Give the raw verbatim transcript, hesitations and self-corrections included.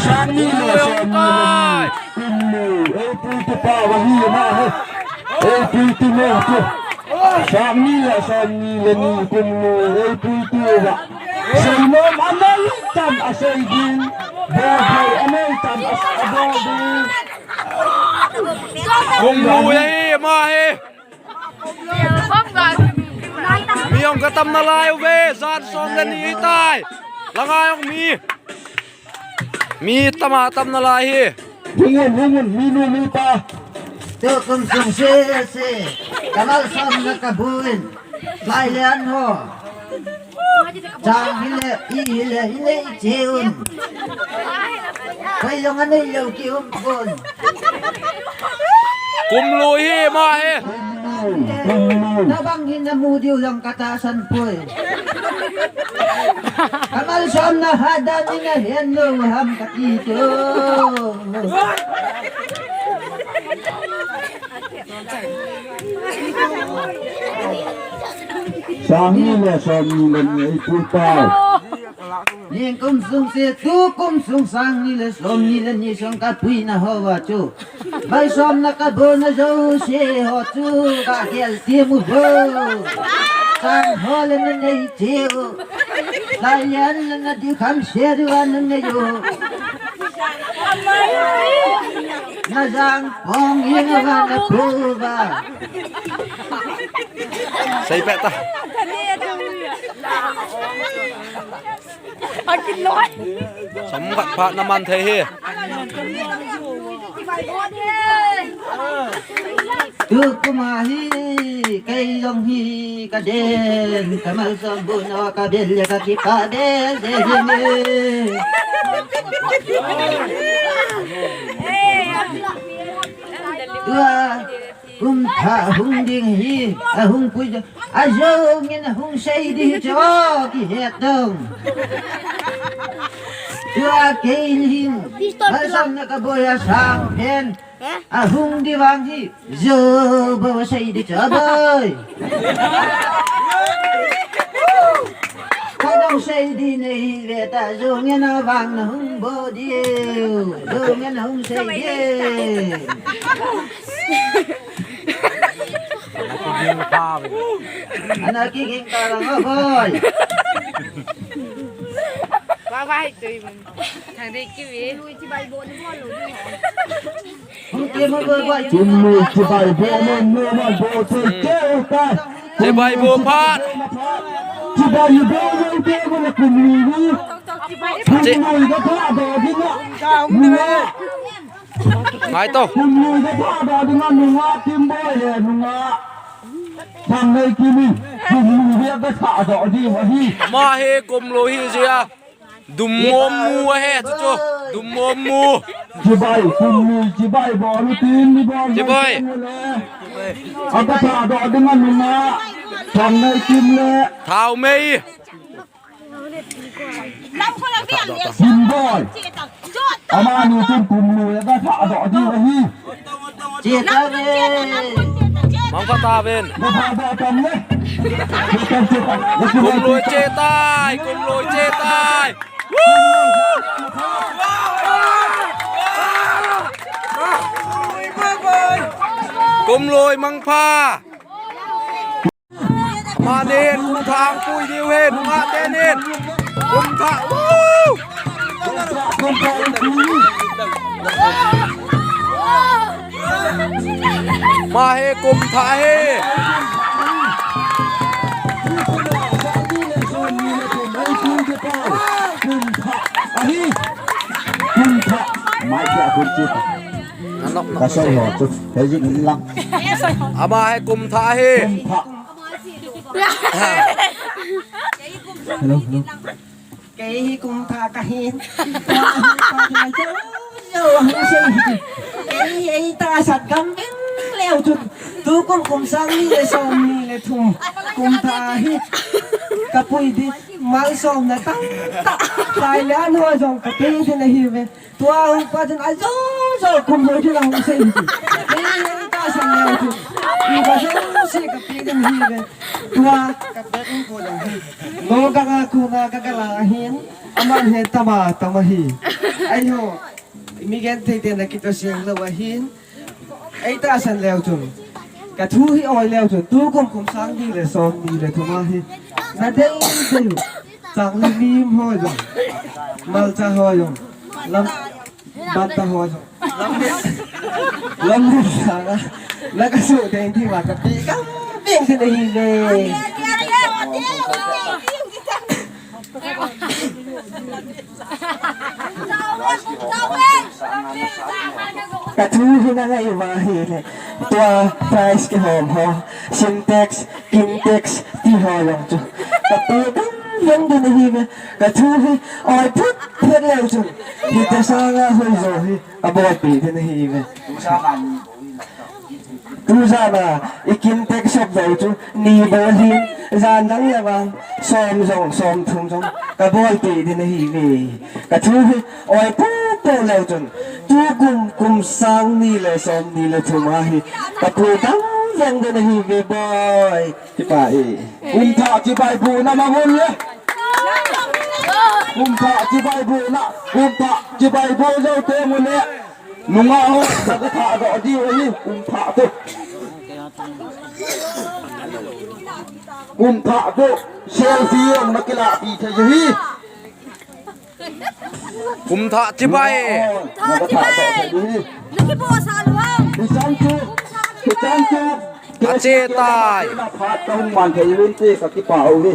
Sang ni le som ni le ni, kumlui, eipui tupa ahi ma he. Eipui tu mo tu. Sang ni le som ni le ni, kumlui, eipui tupa. Seinom anei tam asei ding. Bol thei anei tam a, abol ding. Kumlui ahi ma he. Mi jong katam nalai uve, jan som le ni tai. Langa jong mi. Mi tama tam nalai hi. Hungun, hungun, minu mipa. Tukum sung sese. Kamal som na kabuin. Lai lian ho. Chang hile, i hile, i nei cheun. Koi jong anei lou kium pon. Kumlui hi ma he. Tabang hin namu diu jong katahsan poi. Kamal som na hada ni nahen lou ham kati tu. Sang ni le som ni le ni, eipui pau. Nikum sung se, tukum sung sang ni le som ni le ni sung kapuina hoa chu. Malsomna kabona jouse ho chu kagel temuvo. Sang ho le nanei cheu. Lai lian le nadiu kham se diu a nanei u. Najang pong ina va napuva. Sei pet ta. Som khat phat naman thei hi. Tukum a hi, kei jong hi kaden, kamal som bu no kabel le kakipa den den den. Tua. Kumthah hung ding hi, ahung pui jo. Ajong in ahung sei ding hi chu kihet dong. Tua kei hin, malsomna kabol a sang phen. Ahung ding vang hi, jo bou sei ding chu boi. Kadong sei ding nei ve ta jong in avang nahung bol diu. Jong in ahung sei ding. Ana kiging ta lang o boi. Ba ba hai tui mun. Thang dei ki wi. Hung ke mo boi boi. Kumlui chibai bo mo mo ma bo che che u ta. Chibai bo phat. Chibai bo mo ke mo kumlui ni. Kumlui da phat do ding a. Ngai to. Kumlui da phat do ding a nunga Kimboi le nunga. Sang nei Kim in. Kumlui da phat do ding a hi. Ma he kumlui hi jia. Dum mom mu ahe chu chu. Dum mom mu. Chibai, kumlui chibai bol u tin ni bol. Chibai. Ata phat do ding a nunga. Sang nei Kim le. Thao mei. Dim boi. Amani chun kumlui a ka phat do ding ahi. Che ta ve. Mangpha ta ven. Ka phat do tam le. Che ta, che ta. Kumlui che tai, kumlui che tai. Woo! Kumlui mangpha. Manin, kumthah pui diu hen, nunga tenin. Kumthah, woo! Ma he kumthah he. Kumthah ahi. Kumthah. Mai kya kumthah. Ka soi ho chu. Hei jing in lang. Ama he kumthah he. Kumthah. Hello, hello. Kei hi kumthah kahin. Kei hi ei tahsan gam beng leu chun. Tukum kum sang ni le som ni le thum. Kumthah hi. Kapui di. Malsomna tamtah. Thailand ho jong kapui di nahi ve. Tua hung pa chun ajou jou kumlui chun ahung sei chu. Kei hi ei tahsan leu chu. Iba jouse kapeh ding ahi ve. Tua kapeh ding ko lou hi. Lo ka nga ko nga ka kala ahin. Aman he tama tama hi. Aiho, mi genthei te na kitoh seng lou ahin. Ei tahsan leu chun, ka thu hi oi leu chun, tukum kum sang ni le som ni le thum a hi, na dei dei u, chang le lim ho jong, malcha ho jong, lam, banta ho jong, lam le, lam le sanga, na ka su dei dei uva ka pe ka peng ding ahi ve. Ka thu hi na ngai uva ahile, tua prize kihom ho, Sintex, Kintex ti ho jong chu ka pe ding ding ahi ve. Ka thu hi oi phut phut leu chun, hiti sanga hoijo hi ka bolpeh ding ahi ve. Tujan a i Kintex shop veu chu ni bol hin, jan dang le vang, som jong, som thum jong ka bolpeh ding ahi ve. Ka thu hi oi pu pu leu chun, tukum kum sang ni le som ni le thum a hi ka pe ding ding ahi ve boi. Kipah e. Kum thah chibai bu na mang'un le. Kum thah chibai bu na, kum thah chibai bu jou teng ule. Nungah ho, ka thah doh diu ahi, kum thah tu. Kum thah tu, selfie jong na kilah pi thei ahi. Kum thah chibai. Nungah ho, na ka thah doh thei ahi. Hichan chu, hichan chu. Ache tai. Na phat ka hung man thei uvin te ka kipah uve.